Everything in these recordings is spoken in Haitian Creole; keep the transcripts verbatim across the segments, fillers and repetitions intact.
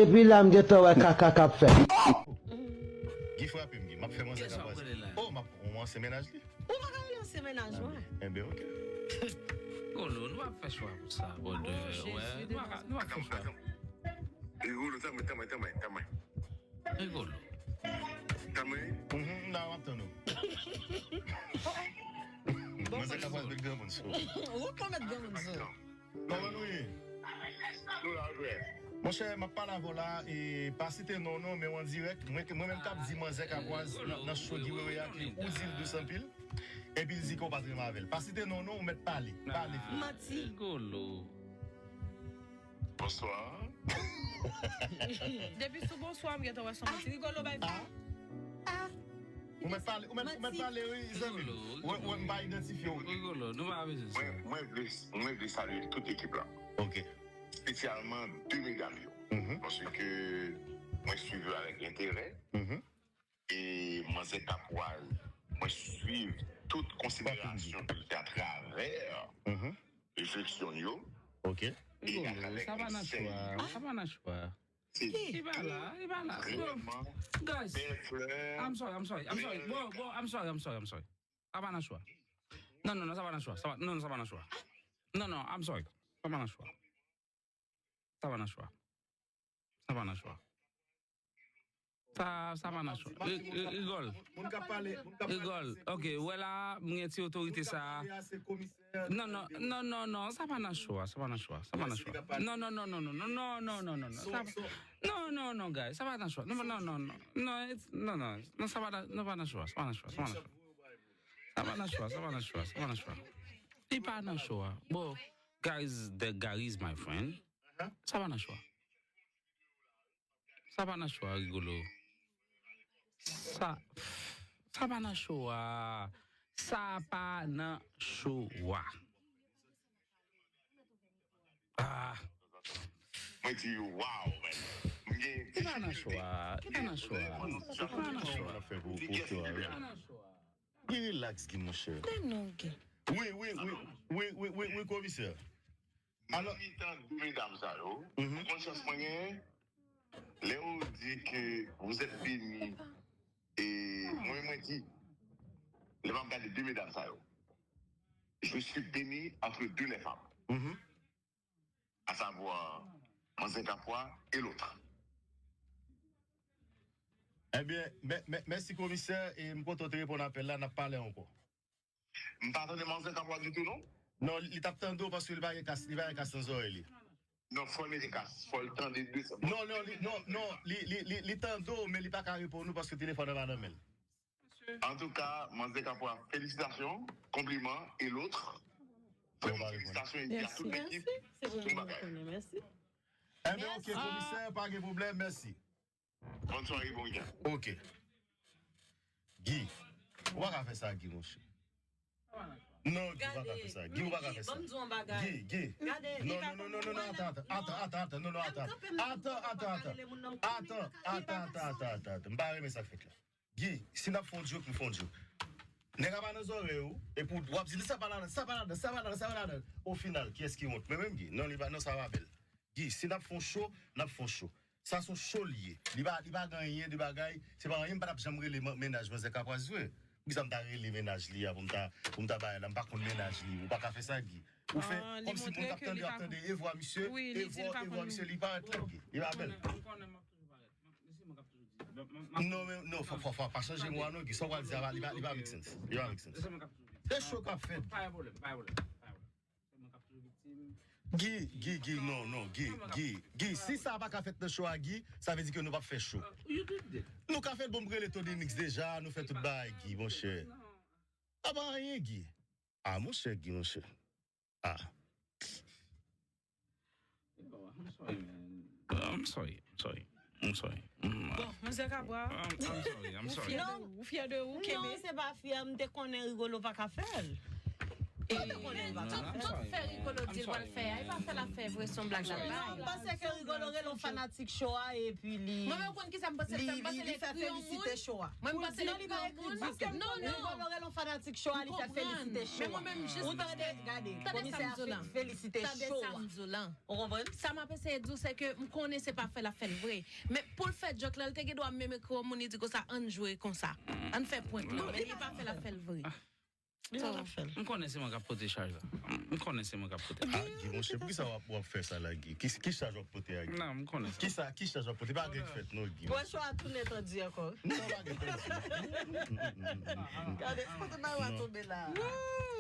Epi la, m gentan wè kaka k ap fèt. Guy frape m, Guy. M ap fè manzè ka pwaze. Oh, m ap, on ansyen mennaj li. Ou pa ka rele ansyen mennaj mwen. Enben, ok. Rigolo, nou ap fè chwa pou sa, brother. Wè, nou pa ka, nou pa fè chwa. Rigolo, tanmen, tanmen, tanmen, tanmen. Rigolo. Tanmen. Mhm, nan, m ap tann ou. Manzè ka pwaze met granmoun sou. Ou pa met granmoun sou. Kòman nou ye? Nou la, frè. Monchè, m ap pale avè w la, e pa site non, non, men w an dirèk. Mwen, mwen menm k ap di manzè kapwaz nan, nan cho Guy Wewe a ke ou di l dous anpil. Epi l di ke w pa t renmen avè l. Pa site non, non, ou mèt pale. Pale, frè. Manti. Rigolo. Bonswa. Depi sou bonswa, m gentan wè se yon manti. Rigolo bay fè. Ou mèt pale, ou mèt, ou mèt pale, wi, zanmi m. Rigolo, wè, wè, m pa idantifye w. Rigolo, nou pa bezwen sa. Mwen, mwen vle, mwen vle salye tout ekip la. Ok. Espesyalman de medam yo. Mhm. Paske mwen swiv yo avèk enterè. Mhm. E manzè Kapwaz, mwen swiv tout konsiderasyon ke l fè atravè refleksyon yo. Ok. E atravè konsèy yo. Sa pa nan chwa. Sa pa nan chwa. Se li pa la, li pa la. Vrèman, guys, bèl flè. I'm sorry, I'm sorry, I'm sorry. Bro, bro, I'm sorry, I'm sorry, I'm sorry. Sa pa nan chwa. Non, non, non, sa pa nan chwa. Sa pa, non, non, sa pa nan chwa. Non, non, I'm sorry. Sa pa nan chwa. Sa pa nan chwa. Sa pa nan chwa. Sa, sa pa nan chwa. Ri-, ri-, Rigol. Moun k ap pale, moun k ap pale. Rigol. Ok, ou wè la, m gen ti otorite sa. Non, non, non, non, non, sa pa nan chwa, sa pa nan chwa, sa pa nan chwa. Non, non, non, non, non, non, non, non, non, non, non, sa pa, non, non, non, guys, sa pa nan chwa. Non, non, non, non, non, it's, non, non, non, sa pa nan, non, pa nan chwa, sa pa nan chwa, sa pa nan chwa. Sa pa nan chwa, sa pa nan chwa, sa pa nan chwa. Li pa nan chwa. Bon, guys, the guy is my friend. Sa pa nan chwa. Sa pa nan chwa, Rigolo. Sa, sa pa nan chwa. Sa pa nan chwa. Ah. Mwen di, wow, man. Li pa nan chwa. Li pa nan chwa. Li pa nan chwa. Li pa nan chwa. Guy, relax, Guy, monchè. Men non, Guy. Wi, wi, wi, wi, wi, wi, wi, komisè. Nan mitan de medam sa yo, ou konn chans mwen genyen? Lè yo di ke vous êtes béni, e mwen, mwen di, lè m ap gade de medam sa yo, je suis béni entre deux les femmes. Mhm. À savoir, manzè Kapwa et l'autre. Ebyen, mè-, mè-, mèsi komisè, e m kontan w te reponn apèl la, n ap pale ankò. M pa tande manzè Kapwa ditou, non? Non, li t ap tande w paske li pa gen kas, li pa gen kas nan zòrèy li. Non, fò l mete kas, fò l tande de sa. Non, non, li, non, non, li, li, li, li tande w, men li pa ka reponn ou paske telefòn nan pa nan men l. Antouka, manzè Kapwa, felisitasyon, konpliman, e lòt. Vrèman, felisitasyon, epi a tout lekip, bon bagay. Mèsi. Enben, ok, komisè, pa gen pwoblèm, mèsi. Bòn sware, bon wikenn. Ok. Guy, ou pa ka fè sa, Guy, monchè. Non, Guy, ou pa ka fè sa. Guy, ou pa ka fè sa. Guy, Guy. Non, non, non, non, non, non, atann, atann, atann, atann, non, non, atann. Atann, atann, atann. Atann, atann, atann, atann, atann. M pa renmen sa k fèt la. Guy, si n ap fè yon joke, nou fè yon joke. Nèg la pa nan zòrèy ou, epi w ap di li sa pa ladan, sa pa ladan, sa pa ladan, sa pa ladan. Ofinal, kiyès ki wont? Mwen menm, Guy? Non, li pa, non, sa pa bèl. Guy, si n ap fè yon show, n ap fè yon show. Sa se yon show li ye. Li pa, li pa gen anyen de bagay. Se pa anyen, m pa t ap janm rele man-, mennaj manzè Kapwaz vre. Poukisa m ta rele mennaj li a pou m ta, pou m ta bay la? M pa konn mennaj li. Ou pa ka fè sa, Guy. Ou fè kòmsi moun k ap tande, ap tande e vwa misye, e vwa, e vwa misye, li parèt la, Guy. Li pa bèl. Non, men, non, fò, fò, fò pa chanje mo a non, Guy. Sa w pral di a, li pa, li pa make sense. Li pa make sense. Se show k ap fèt. Pa gen pwoblèm, pa gen pwoblèm, pa gen pwoblèm. Se mwen k ap toujou viktim. Guy, Guy, Guy, non, non, Guy, Guy, Guy, si sa pa ka fèt nan show a, Guy, sa vle di ke nou p ap fè show. Nou ka fè l, bon, m rele Tony Mix deja, nou fè tout bagay, Guy, monchè. A pa anyen, Guy. Ah, monchè, Guy, monchè. Ah. Yo, I'm sorry, man. I'm sorry, I'm sorry. I'm sorry. Mm. Bon, manzè Kapwa. I'm, I'm sorry, I'm sorry. Ou fyè de ou, ou fyè de ou, kenbe. Non, se pa fyè, m te konnen Rigolo pa ka fè l. Tout, tout fè Rigolo di l pral fè a, e pa fè l ap fè vre, se yon blag l ap bay. Non, m panse ke Rigolo rele yon fanatik cho a epi li... Mwen menm konn kisa m panse l fè, m panse l ekri yon moun. Mwen m panse l ekri yon moun. Non, non. Rigolo rele yon fanatik cho a, li fè felisite cho a. Men mwen menm jis... Ou tande, gade, komisè a felisite cho a. Ou konprann? Sa m ap eseye di w, se ke m konnen se pa fè l ap fè l vre. Men pou l fè djòk la, l te gen dwa menm ekri yon moun, li di konsa, ann jwe konsa. Ann fè prank la, men li pa fè l ap fè l vre. Li pa t ap fè l. M konnen se mwen k ap pote chaj la. M konnen se mwen k ap pote. Ah, Guy, monchè, poukisa w ap, w ap fè sa la, Guy? Ki, ki chaj w ap pote a, Guy? Non, m konnen sa. Ki sa, ki chaj w ap pote? Pa gen fèt, non, Guy. Pran cho a tounen tandye ankò. Non, pa gen tandye. Gade, kote bay la tonbe la?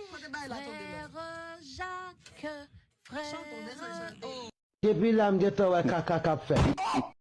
Kote bay la tonbe la? Frè Jacques, frè Jacques. Depi la, m gentan wè kaka k ap fèt.